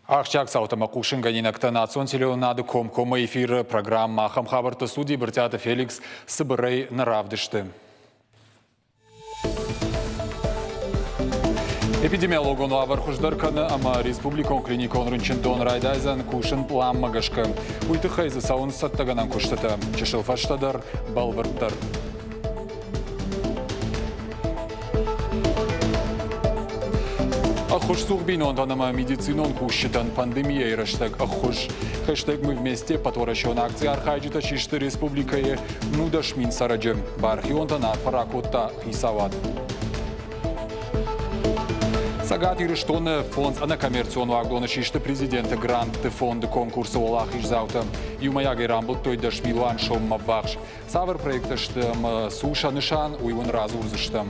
Ахсджиаг цаутӕ ӕмӕ хъусынгӕнинӕгтӕ национ телеуынынады комкоммӕ эфиры программӕ ахӕм хабӕртты студийы Брытъиаты Феликс цыбырӕй нӕ равдысты. Эпидемиологон уавӕр хуыздӕр кӕны ӕмӕ республикон клиникон рынчындон райдайдзӕн кусын пъланмӕ гӕсгӕ. Уый тыххӕй дзы цӕуынц цӕттӕгӕнӕн куыстытӕ. Чысыл фӕстӕдӕр, бӕлвырддӕр. Ӕххуысцух бинонтӕн ӕмӕ медицинон кусджытӕн пандемийӕйы рӕстӕг ӕххуыс. Хэштег «Мы вместе» ӕппӕтуӕрӕсеон акцийы архайджытӕ систы республикӕйы 19 000 цӕрӕджы. Бархионтӕн арфӕ ракодта хицауад. Цӕгат Ирыстоны фондз ӕнӕкоммерцион уагдоны систы президенты грантты фонды конкурсы уӕлахиздзаутӕ. Иумӕйагӕй рамбылдтой 10 милуан соммӕ ввахс. Цавӕр проекттӕ сты ӕмӕ цы у сӕ нысан, уый уын радзурдзыстӕм.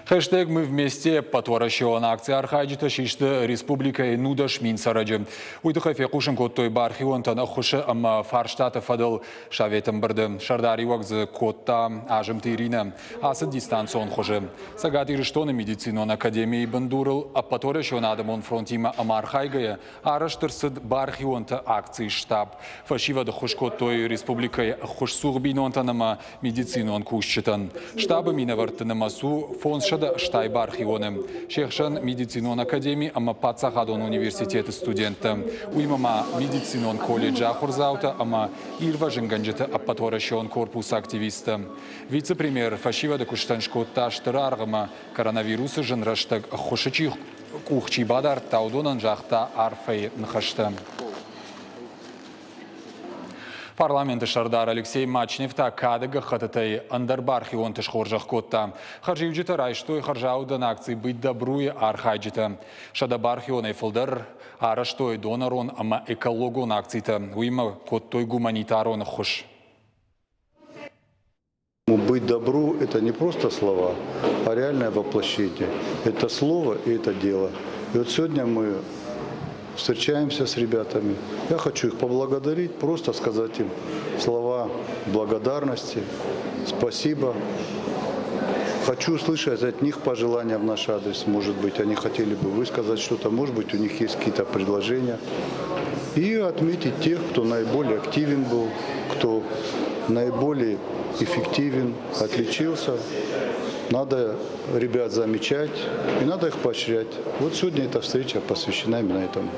Хэштег «Мы вместе» ӕппӕтуӕрӕсеон акцийы архайджытӕ систы республикӕйы 19 000 цӕрӕджы. Уый тыххӕй фехъусын кодтой бархионтӕн ӕххуысы ӕмӕ фарстаты фӕдыл советы ӕмбырды. Сӕрдариуӕг дзы кодта Азымты Иринӕ. Ацыд дистанцион хуызы. Цӕгат Ирыстоны медицинон академийы бындурыл Ӕппӕтуӕрӕсеон адӕмон фронтимӕ ӕмархайгӕйӕ арӕзт ӕрцыд бархионты акцийы штаб. Фӕсивӕд ӕххуыс кодтой республикӕйы ӕххуысцух бинонтӕн ӕмӕ медицинон кусджытӕн. Штабы минӕвӕртты нымӕц у 580 бархионы. Се хсӕн медицинон академи ӕмӕ паддзахадон университеты студенттӕ. Уыимӕ ма медицинон колледжы ахуырдзаутӕ ӕмӕ ирвӕзынгӕнджыты ӕппӕтуӕрӕсеон корпусы активисттӕ. Вице-премьер фӕсивӕды куыстӕн скодта стыр аргъ ӕмӕ коронавирусы зын рӕстӕг ӕххуысы чи къух чи бадардта, уыдонӕн загъта арфӕйы ныхӕстӕ. Парламенты сӕрдар Алексей Мачнев та кады гӕххӕттытӕй ӕндӕр бархионты схорзӕх кодта. Хӕрзиуджытӕ райстой хӕрзаудӕн акци «Быть добру»-йы архайджытӕ. 100 бархионӕй фылдӕр арӕзтой донорон ӕмӕ экологон акцитӕ, уыимӕ кодтой гуманитарон ӕххуыс. Быть добру – это не просто слова, а реальное воплощение. Это слово и это дело. И вот сегодня мы встречаемся с ребятами. Я хочу их поблагодарить, просто сказать им слова благодарности, спасибо. Хочу услышать от них пожелания в наш адрес. Может быть, они хотели бы высказать что-то, может быть, у них есть какие-то предложения. И отметить тех, кто наиболее активен был, кто наиболее эффективен, отличился. Надо ребят замечать и надо их поощрять. Вот сегодня эта встреча посвящена именно этому.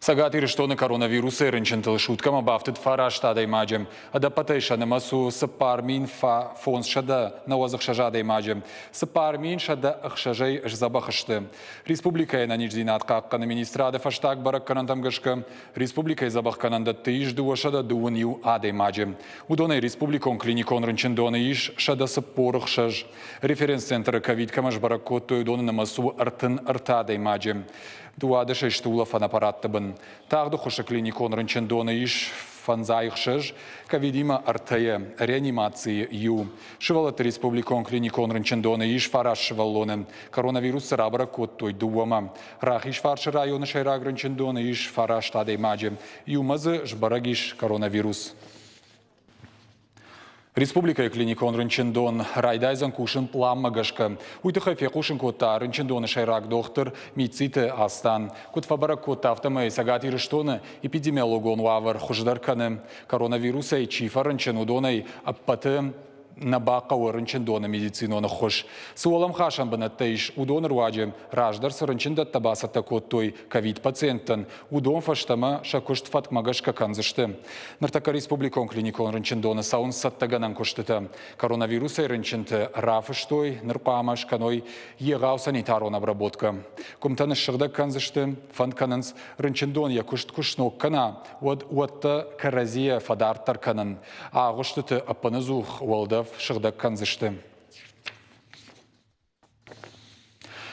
Цӕгат Ирыстоны коронавирусӕй рынчынтыл суткӕмӕ бафтыд фараст адӕймаджы. Ӕдӕппӕтӕй сӕ нымӕц у 4596 адӕймаджы. 4106-ӕй сдзӕбӕх сты. Республикӕйы ӕнӕниздзинад хъахъхъӕны министрады фӕстаг бӕрӕггӕнӕнтӕм гӕсгӕ, республикӕйы дзӕбӕхгӕнӕндӕтты ис 221 адӕймаджы. Уыдонӕй республикон клиникон рынчындоны ис 146. Референц-центры ковид кӕмӕ сбӕрӕг кодтой, уыдоны нымӕц у 33 адӕймаджы. Дыууадӕсӕй сты улӕфӕн аппаратты бын. Тагъд ӕххуысы клиникон рынчындоны ис фӕндзай ӕхсӕз, ковидимӕ ӕртӕйы, реанимацийы иу. Сывӕллӕтты республикон клиникон рынчындоны ис фараст сывӕллоны. Коронавирус цы рабӕрӕг кодтой дыууӕмӕ. Рахизфарсы районы сӕйраг рынчындоны ис фараст адӕймаджы. Иумӕ дзы сбӕрӕг ис коронавирус. Республикӕйы клиникон рынчындон райдайдзӕн кусын пъланмӕ гӕсгӕ. Уый тыххӕй фехъусын кодта рынчындоны сӕйраг дохтыр Митциты Астан. Куыд фӕбӕрӕг кодта, афтӕмӕй Цӕгат Ирыстоны эпидемиологон уавӕр хуыздӕр кӕны. Коронавирусӕй чи фӕрынчын, уыдонӕй ӕппӕты нӕ бахъӕуы рынчындоны медицинон ӕххуыс. Цы уӕлӕмхасӕн бынӕттӕ ис, уыдоны руаджы раздӕр цы рынчындӕттӕ бацӕттӕ кодтой ковид-пациенттӕн, уыдон фӕстӕмӕ сӕ куыст фӕткмӕ гӕсгӕ кӕндзысты. Ныртӕккӕ республикон клиникон рынчындоны цӕуынц цӕттӕгӕнӕн куыстытӕ. Коронавирусӕй рынчынты рафыстой, ныр хъуамӕ скӕной егъау санитарон обработкӕ. Къуымтӕ ныссыгъдӕг кӕндзысты, фӕнд кӕнынц, рынчындон йӕ куыст куы сног кӕна, уӕд уӕттӕ кӕрӕдзийӕ фӕдарддӕр кӕнын. Агъуыстыты ӕппынӕдзух уӕлдӕф сыгъдӕг кӕндзысты.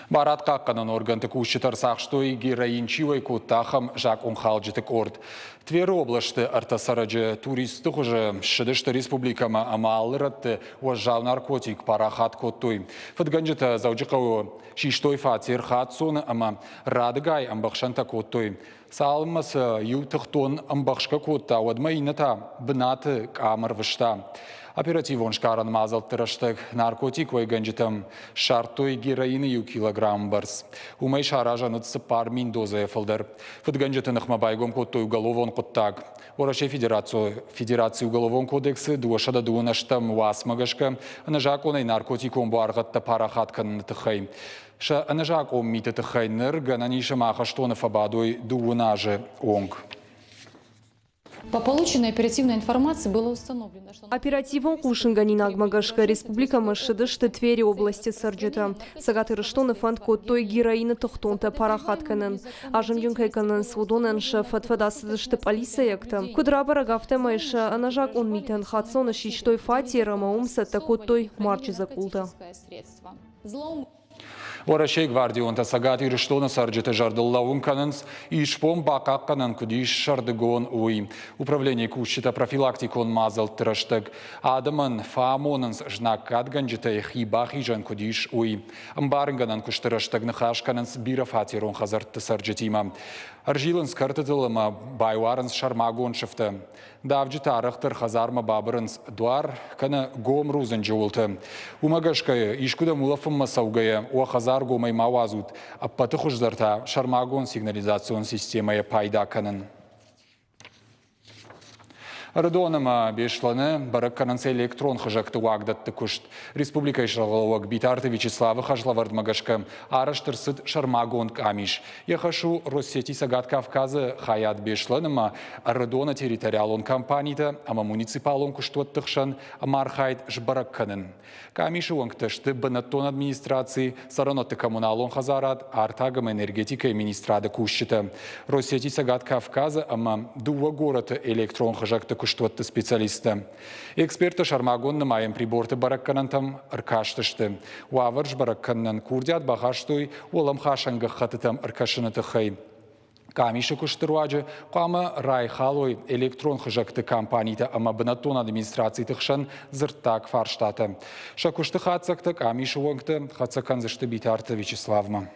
Барадхъахъхъӕнӕн органты кусджытӕ ӕрцахстой, героин чи уӕй кодта, ахӕм закъонхалджыты къорд. Тверы областы ӕртӕ цӕрӕджы туристты хуызы ссыдысты республикӕмӕ ӕмӕ алы рӕтты уӕззау наркотик парахат кодтой. Фыдгӕнджытӕ Дзӕуджыхъӕуы систой фатер хаццоны ӕмӕ радыгай ӕмбӕхсӕнтӕ кодтой. Цалынмӕ сӕ иу тыхтон ӕмбӕхсгӕ кодта, уӕдмӕ иннӕ та бынаты къам ӕрвыста. Оперативон сгарӕн мадзӕлтты рӕстӕг наркотик уӕйгӕнджытӕм ссардтой героины иу килограмм бӕрц. Уымӕй саразӕн уыд 4000 дозӕйӕ фылдӕр. Фыдгӕнджыты ныхмӕ байгом кодтой уголовон хъуыддаг. Уӕрӕсейы Федерацийы Уголовон кодексы 228 уацмӕ гӕсгӕ ӕнӕзакъонӕй наркотикон буаргъӕдтӕ парахат кӕныны тыххӕй. Сӕ ӕнӕзакъон миты тыххӕй ныр гӕнӕн ис ӕмӕ ахӕстоны фӕбадой дыууын азы онг. По полученной оперативной информации было установлено, что... Оперативон хъусынгӕнинагмӕ гӕсгӕ республикӕмӕ ссыдысты Твери областы цӕрджытӕ. Цӕгат Ирыстоны фӕнд кодтой героины тыхтонтӕ парахат кӕнын. Азымджын кӕй кӕнынц, уыдонӕн сӕ фӕд-фӕд ацыдысты пъӕлицӕйӕгтӕ. Куыд рабӕрӕг, афтӕмӕй сӕ ӕнӕзакъон митӕн хаццоны систой фатер ӕмӕ уым цӕттӕ кодтой марджы дзӕкъултӕ. Уӕрӕсейы гвардионтӕ Цӕгат Ирыстоны цӕрджыты зӕрдыл лӕууын кӕнынц, исбон бахъахъхъӕнӕн куыд ис сӕрдыгон, уый. Управленийы кусджытӕ профилактикон мадзӕлтты рӕстӕг адӕмӕн фӕамонынц, знаггадгӕнджытӕй хи бахизӕн куыд ис, уый. Ӕмбарынгӕнӕн куысты рӕстӕг ныхас кӕнынц бирӕфатерон хӕдзӕртты цӕрджытимӕ. Ӕрзилынц кӕртытыл ӕмӕ байуарынц сӕрмагонд сыфтӕ. Давджытӕ арӕхдӕр хӕдзармӕ бабырынц дуар кӕнӕ гом рудзынджы уылты. Уымӕ гӕсгӕ искуыдӕм улӕфынмӕ цӕугӕйӕ уӕ хӕдзар гомӕй ма уадзут, ӕппӕты хуыздӕр та сӕрмагонд сигнализацион системӕйӕ пайда кӕнын. Ӕрыдон ӕмӕ Беслӕны бӕрӕг кӕнынц электрон хызӕгты уагдӕтты куыст. Республикӕйы сӕргълӕууӕг Битарты Вячеславы хӕслӕвӕрдмӕ гӕсгӕ арӕзт ӕрцыд сӕрмагонд къамис. Йӕ хӕс у Россети Цӕгат Кавказы хайад Беслӕн ӕмӕ Ӕрыдоны территориалон компанитӕ ӕмӕ муниципалон куыстуӕтты хсӕн ӕмархайд сбӕрӕг кӕнын. Къамисы уӕнгтӕ сты бынӕттон администраци, цӕрӕнуӕтты коммуналон хӕдзарад, артаг ӕмӕ энергетикӕйы министрады кусджытӕ, Россети Цӕгат Кавказы ӕмӕ дыууӕ горӕты электрон хызӕгты куыстуӕтты специалисттӕ. Эксперттӕ сӕрмагонд нымайӕн приборты бӕрӕггӕнӕнтӕм ӕркастысты. Уавӕр сбӕрӕг кӕнынӕн курдиат бахастой уӕлӕмхасӕн гӕххӕттытӕм ӕркӕсыны тыххӕй. Къамисы куысты руаджы хъуамӕ райхалой электрон хызӕгты компанитӕ ӕмӕ бынӕттон администрациты хсӕн дзырддаг фарстатӕ. Сӕ куысты хатдзӕгтӕ къамисы уӕнгтӕ хӕццӕ кӕндзысты Битарты Вячеславмӕ.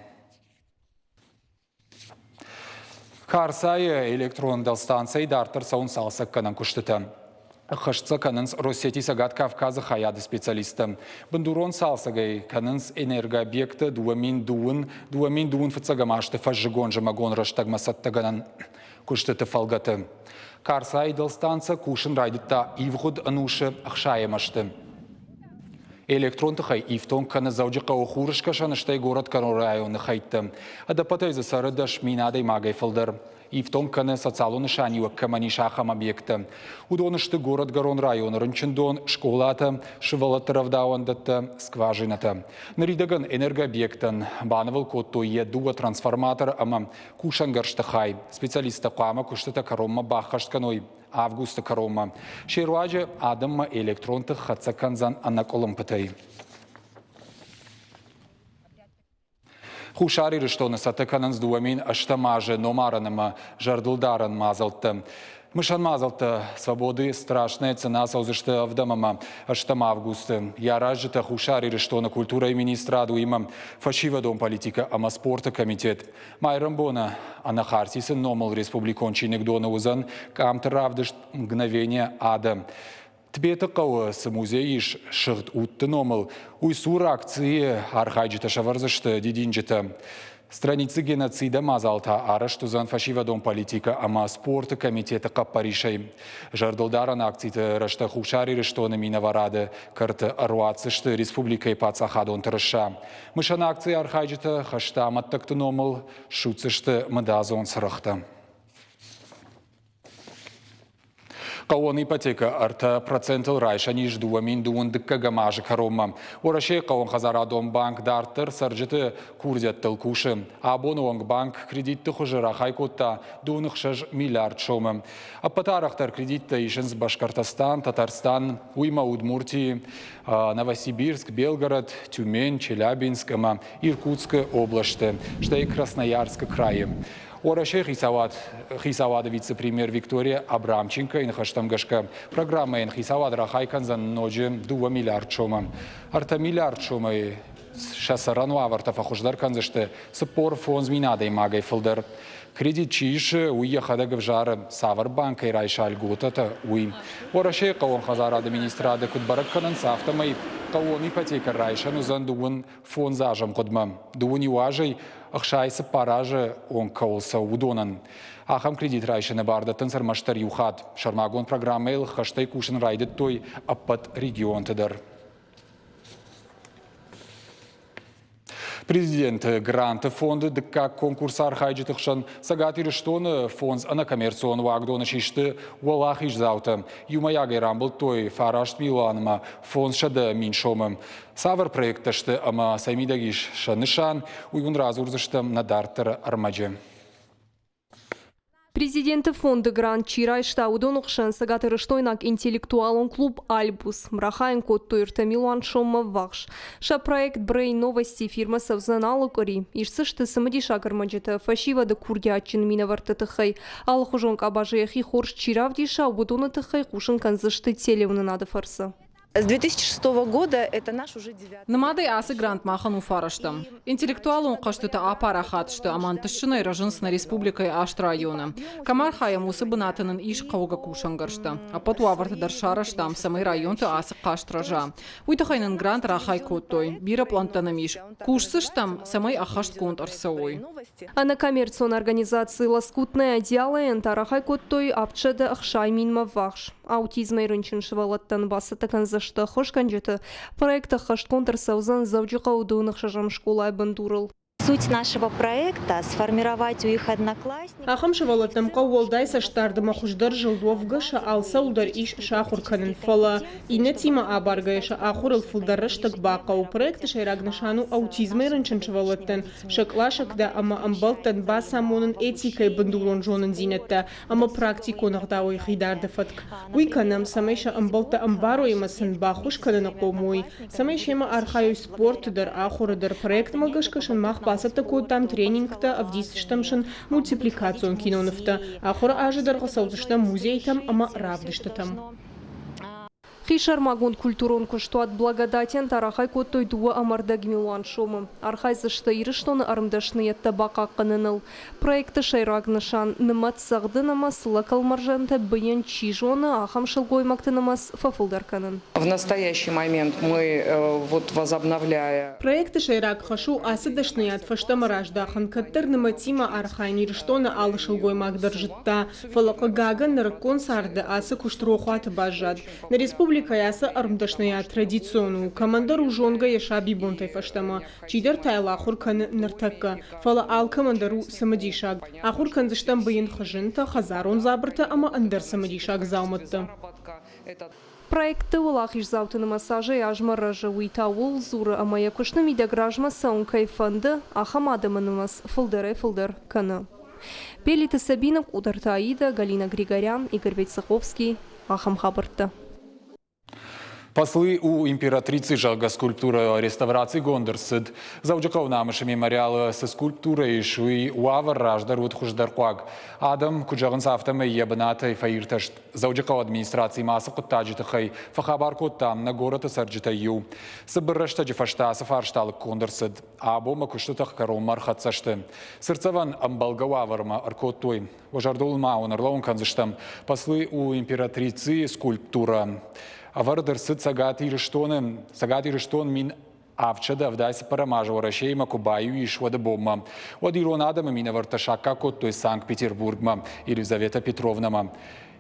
Карцайы электрон дӕлстанцӕйы дарддӕр цӕуынц цалцӕггӕнӕн куыстытӕ. Ӕххӕст сӕ кӕнынц Россети Цӕгат Кавказы хайады специалисттӕ. Бындурон цалцӕгӕй кӕнынц энергообъекттӕ 2002 2021 азты фӕззыгон-зымӕгон рӕстӕгмӕ цӕттӕгӕнӕн куыстыты фӕлгӕты. Карцайы дӕлстанцӕ кусын райдыдта ивгъуыд ӕнусы ӕхсайӕм азты. Электрон тыхӕй ифтонг кӕны Дзӕуджыхъӕуы хурыскӕсӕны стӕй горӕтгӕрон районы хӕйттӕ. Ӕдӕппӕтӕй дзы цӕры 10 000 адӕймагӕй фылдӕр. Ифтонг кӕны социалон нысаниуӕг кӕмӕн ис, ахӕм объекттӕ. Уыдон сты горӕтгӕрон районы рынчындон, скъолатӕ, сывӕллӕтты рӕвдауӕндӕттӕ, скважинӕтӕ. Ныридӕгӕн энергообъектӕн банывыл кодтой йӕ дыууӕ трансформаторы ӕмӕ кусӕнгӕрзты хай. Специалисттӕ хъуамӕ куыстытӕ кӕронмӕ баххӕст кӕной августы кӕронмӕ. Се руаджы адӕммӕ электрон тых хӕццӕ кӕндзӕн ӕнӕкъуылымпытӕй. Хуссар Ирыстоны цӕттӕ кӕнынц 2008 азы номарӕн ӕмӕ зӕрдылдарӕн мадзӕлттӕ. Мысӕн мадзӕлттӕ «Свободы страшная цена» цӕудзысты ӕвдӕм ӕмӕ ӕстӕм августы. Йӕ аразджытӕ Хуссар Ирыстоны культурӕйы министрад, уыимӕ фӕсивӕдон политикӕ ӕмӕ спорты комитет. Майрӕмбоны Анахарсисы номыл республикон чиныгдоны уыдзӕн къамты равдыст «Мгновение ада». Тбеты хъӕуы цы музей ис сыгъд удты номыл, уый цур акцийы архайджытӕ сӕвӕрдзысты дидинджытӕ. Страницы геноцида мадзал та арӕзт уыдзӕн фӕсивӕдон политикӕ ӕмӕ спорты комитеты хъӕппӕрисӕй. Зӕрдылдарӕн акциты рӕстӕг Хуссар Ирыстоны минӕварады кӕрты ӕруадздзысты республикӕйы паддзахадон тырыса. Мысӕн акцийы архайджытӕ хӕсты амӕттӕгты номыл ссудздзысты мыдадзон цырӕгътӕ. Хъӕууон ипотекӕ 3 процентыл райсӕн ис 2022 азы кӕронмӕ. Уӕрӕсейы хъӕууонхӕдзарадон банк дарддӕр цӕрджыты курдиӕттыл кусы. Абоны онг банк кредитты хуызы рахай кодта 26 миллиард сомы. Ӕппӕт арӕхдӕр кредиттӕ исынц Башкортостан, Татарстан, уыимӕ Удмуртийы, Новосибирск, Белгород, Тюмень, Челябинск ӕмӕ Иркутскы областы, стӕй Красноярскы крайы. Уӕрӕсейы хицауады вице-премьер Виктория Абрамченкойы ныхӕстӕм гӕсгӕ, программӕйӕн хицауад рахай кӕндзӕн ноджы 2 миллиард сомы. 3 миллиард сомӕй сӕ цӕрӕн уавӕртӕ фӕхуыздӕр кӕндзысты 45 000 адӕймагӕй фылдӕр. Кредит чи исы, уый йӕхӕдӕг ӕвзары, цавӕр банкӕй райса льготӕтӕ, уый. Уӕрӕсейы хъӕууон хӕдзарады министрады куыд бӕрӕг кӕнынц, афтӕмӕй хъӕууон ипотекӕ райсӕн уыдзӕн 35 азы ӕмгъуыдмӕ. 21 азӕй 64 азы онг кӕуыл цӕуы, уыдонӕн. Ахӕм кредит райсыны бар дӕттынц ӕрмӕстдӕр иу хатт. Сӕрмагонд программӕйыл хӕстӕй кусын райдыдтой ӕппӕт регионты дӕр. Президенты гранты фонды дыккаг конкурсы архайджыты хсӕн Цӕгат Ирыстоны фондз ӕнӕкоммерцион уагдоны систы уӕлахиздзаутӕ. Иумӕйагӕй рамбылдтой 9 милуанмӕ 500 000 сомы. Цавӕр проекттӕ сты ӕмӕ цӕй мидӕг ис сӕ нысан, уый уын радзурдзыстӕм нӕ дарддӕры ӕрмӕджы. Президенты фонды грант чи райста, уыдоны хсӕн цӕгатирыстойнаг интеллектуалон клуб «Альбус» рахайын кодтой 3 милуан соммӕ ввахс. Сӕ проект «Брейн новости» фирмӕ цӕудзӕн алы къуыри. Исдзысты цымыдисаг ӕрмӕджытӕ фӕсивӕды курдиатджын минӕвӕртты тыххӕй. Алыхуызон къабазы йӕхи хорз чи равдиса, уыдоны тыххӕй хъусын кӕндзысты телеуынынады фӕрцы. С 2006 года это наш уже девятый. Нымадӕй ацы грант махӕн у фарӕстӕм. Интеллектуалон хъӕзтытӕ апарахат сты ӕмӕ ӕнтыстджынӕй рӕзынц нӕ республикӕйы аст районы. Кӕм архайӕм, уыцы бынаты нын ис хъӕугӕ кусӕнгӕрзтӕ. Ӕппӕт уавӕртӕ дӕр сарӕзтам, цӕмӕй районты ацы хъазт рӕза. Уый тыххӕй нын грант рахай кодтой. Бирӕ пълӕнттӕ нӕм ис. Кусдзыстӕм, цӕмӕй ӕххӕстгонд ӕрцӕуой. Ӕнӕкоммерцион организаци «Лоскутное одеяло»-йӕн та рахай кодтой 760 000-мӕ ввахс. Аутизмӕй рынчын сывӕллӕттӕн бацӕттӕ кӕндзысты ӕххуысгӕнджыты. Проект ӕххӕстгонд ӕрцӕудзӕн Дзӕуджыхъӕуы 26-ӕм скъолайы бындурыл. Суть нашего проекта – сформировать у их одноклассников. Ахӕм сывӕллӕттӕм хъӕуы уӕлдай цӕстдард ӕмӕ хуыздӕр зылд уӕвгӕ сӕ алцӕуыл дӕр ис сахуыр кӕнын, фӕлӕ иннӕтимӕ абаргӕйӕ сӕ ахуырыл фылдӕр рӕстӕг бахъӕуы. Проекты сӕйраг нысан у аутизмӕй рынчын сывӕллӕттӕн сӕ къласӕгтӕ ӕмӕ ӕмбӕлттӕн бацамонын этикӕйы бындурон зонындзинӕдтӕ ӕмӕ практикон ӕгъдауӕй хидарды фӕтк. Уый кӕнӕм, цӕмӕй сӕ ӕмбӕлттӕ ӕмбарой ӕмӕ сын баххуыс кӕныны хъом уой, цӕмӕй семӕ архайой спорты дӕр, ахуыры дӕр. Проектмӕ гӕсгӕ сын мах бацӕттӕ кодтам тренингтӕ, ӕвдисдзыстӕм сын мультипликацион кинонывтӕ. Ахуыры азы дӕргъы цӕудзыстӕм музейтӕм ӕмӕ равдыстытӕм. Хисӕрмагонд культурон куыстуат «Благодатӕн» та рахай кодтой 2,25 милуан сомы. Архайдзысты Ирыстоны ӕрмдӕсныйӕдтӕ бахъахъхъӕныныл. Проекты сӕйраг нысан – нымӕт цӕгъдын ӕмӕ сылы кӕлмӕрзӕнтӕ быйын чи зоны, ахӕм сылгоймӕгты нымӕц фӕфылдӕр кӕнын. В настоящий момент мы вот возобновляя Проекты сӕйраг хӕс у ацы дӕсныйад фӕстӕмӕ раздахын. Кӕддӕр нымӕтимӕ архайын Ирыстоны алы сылгоймаг дӕр зыдта, фӕлӕ, хъыгагӕн, нырыккон царды ацы куыст рохуаты баззад. Нӕ республикӕйы ацы ӕрмдӕсныйад традицион у, кӕмӕндӕр у зонгӕ йӕ сабибонтӕй фӕстӕмӕ, чидӕр та йыл ахуыр кӕны ныртӕккӕ. Фӕлӕ алкӕмӕн дӕр у цымыдисаг. Ахуыр кӕндзыстӕм быйын хызынтӕ, хӕдзарон дзабыртӕ ӕмӕ ӕндӕр цымыдисаг дзаумӕттӕ. Проекты уӕлахиздзауты нымӕц азӕй-азмӕ рӕзы, уый та ууыл дзуры, ӕмӕ йӕ куысты мидӕг размӕ цӕуын кӕй фӕнды, ахӕм адӕмы нымӕц фылдӕрӕй-фылдӕр кӕны. Пелиты Сабина, Къудырты Аида, Галина Григорян, Игорь Войцеховский. Ахӕм хабӕрттӕ. Послы у императрицы, зӕгъгӕ, скульптурӕ реставрацигонд ӕрцыд. Дзӕуджыхъӕуы Намысы мемориалы цы скульптурӕ ис, уый уавӕр раздӕр уыд хуыздӕрхъуаг. Адӕм, куыд зӕгъынц, афтӕмӕй йӕ бынатӕй фӕиртӕст. Дзӕуджыхъӕуы администрацимӕ ацы хъуыддаджы тыххӕй фӕхабар кодта нӕ горӕты цӕрджытӕй иу. Цыбыр рӕстӕджы фӕстӕ ацы фарста лыггонд ӕрцыд. Абон мӕ куыстытӕ кӕронмӕ ӕрхӕццӕ сты. Цыртдзӕвӕн ӕмбӕлгӕ уавӕрмӕ ӕркодтой. Уӕ зӕрдыл ма уын ӕрлӕууын кӕндзыстӕм, Послы у императрицы скульптурӕ. Ӕвӕрд ӕрцыд Цӕгат Ирыстоны. Цӕгат Ирыстон 1774 азы Уӕрӕсеимӕ куы баиу ис, уӕды бонмӕ. Уӕд ирон адӕмы минӕвӕрттӕ саккаг кодтой Санкт-Петербургмӕ, Елизавета Петровнӕмӕ.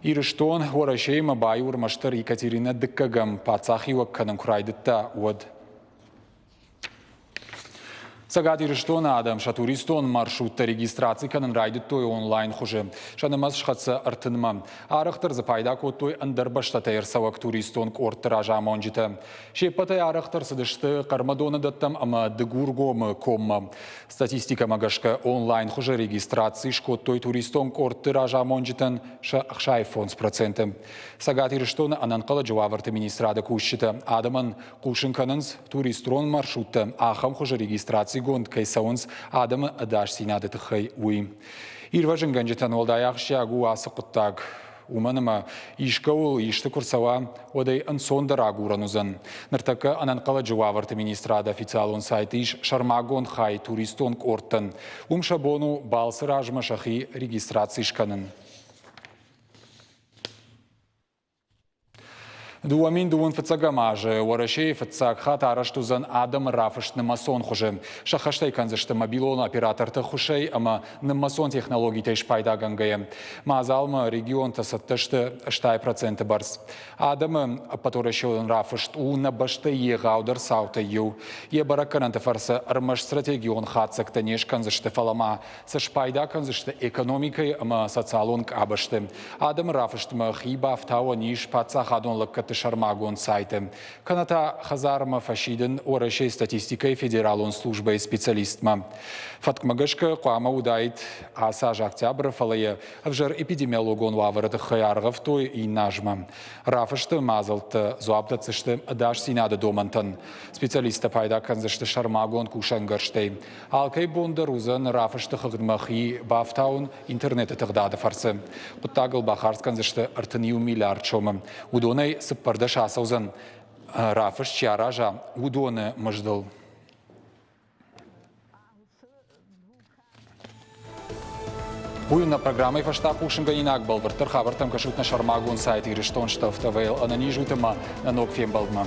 Ирыстон Уӕрӕсеимӕ баиу ӕрмӕстдӕр Екатеринӕ Дыккӕгӕм паддзахиуӕг кӕнын куы райдыдта, уӕд. Цӕгат Ирыстоны адӕм сӕ туристон маршруттӕ регистраци кӕнын райдыдтой онлайн хуызы. Сӕ нымӕц схӕццӕ ӕртынмӕ. Арӕхдӕр дзы пайда кодтой ӕндӕр бӕстӕтӕй ӕрцӕуӕг туристон къордты разамонджытӕ. Се ппӕтӕй арӕхдӕр цыдысты Хъӕрмӕдоны дӕттӕм ӕмӕ Дыгургомы коммӕ. Статистикӕмӕ гӕсгӕ онлайн хуызы регистраци скодтой туристон къордты разамонджытӕн сӕ 65%. Цӕгат Ирыстоны ӕнӕнхъӕлӕджы уавӕрты министрады кусджытӕ адӕмӕн хъусын кӕнынц, туристон маршруттӕ ахӕм хуызы регистрацигонд кӕй цӕуынц адӕмы ӕдасдзинады тыххӕй, уый. Ирвӕзынгӕнджытӕн уӕлдай ахсджиаг у ацы хъуыддаг. Уымӕн ӕмӕ искӕуыл исты куы рцӕуа, уӕд ӕй ӕнцондӕр агурӕн уыдзӕн. Ныртӕккӕ ӕнӕнхъӕлӕджы уавӕрты министрады официалон сайты ис сӕрмагонд хай туристон къордтӕн. Уым сӕ бон у балцы размӕ сӕхи регистраци скӕнын. 2000 фыццӕгӕм азы Уӕрӕсейы фыццаг хатт арӕзт уыдзӕн адӕмы рафыст нымӕцон хуызы. Сӕххӕст ӕй кӕндзысты мобилон операторты ӕххуысӕй ӕмӕ нымӕцон технологитӕй спайдагӕнгӕйӕ. Мадзалмӕ регионтӕ цӕттӕ сты 60% бӕрц. Адӕмы ӕппӕтуӕрӕсеон рафыст у нӕ бӕстӕйы егъаудӕр цаутӕй иу. Йӕ бӕрӕггӕнӕнты фӕрцы ӕрмӕст стратегион хатдзӕгтӕ не скӕндзысты, фӕлӕ ма сӕ спайда кӕндзысты экономикӕйы ӕмӕ социалон къабӕзты. Адӕмы рафыстмӕ хи бафтауӕн ис паддзахадон лӕггӕдты сӕрмагонд сайты. Кӕнӕ та хӕдзармӕ фӕсидын Уӕрӕсейы статистикӕйы федералон службӕйы специалистмӕ. Фӕткмӕ гӕсгӕ хъуамӕ уыдаид ацы аз октябры, фӕлӕ йӕ ӕвзӕр эпидемиологон уавӕры тыххӕй аргъӕвтой иннӕ азмӕ. Рафысты мадзӕлттӕ дзуапп дӕтдзысты ӕдасдзинады домӕнтӕн. Специалисттӕ пайда кӕндзысты сӕрмагонд кусӕнгӕрзтӕй. Алкӕй бон дӕр уыдзӕн рафысты хыгъдмӕ хи бафтауын интернеты тыгъдады фӕрцы. Хъуыддагыл бахардз кӕндзысты 31 миллиард сомы. Уыдонӕй 14 ацӕудзӕн рафыст чи араза, уыдоны мыздыл. Уый нӕ программӕйы фӕстӕ хъусынгӕнинаг бӕлвырддӕр хабӕрттӕм кӕсут нӕ сӕрмагонд сайт Ирыстон ТВ-йыл. Ӕнӕниз ут ӕмӕ нӕ ног фембӕлдмӕ.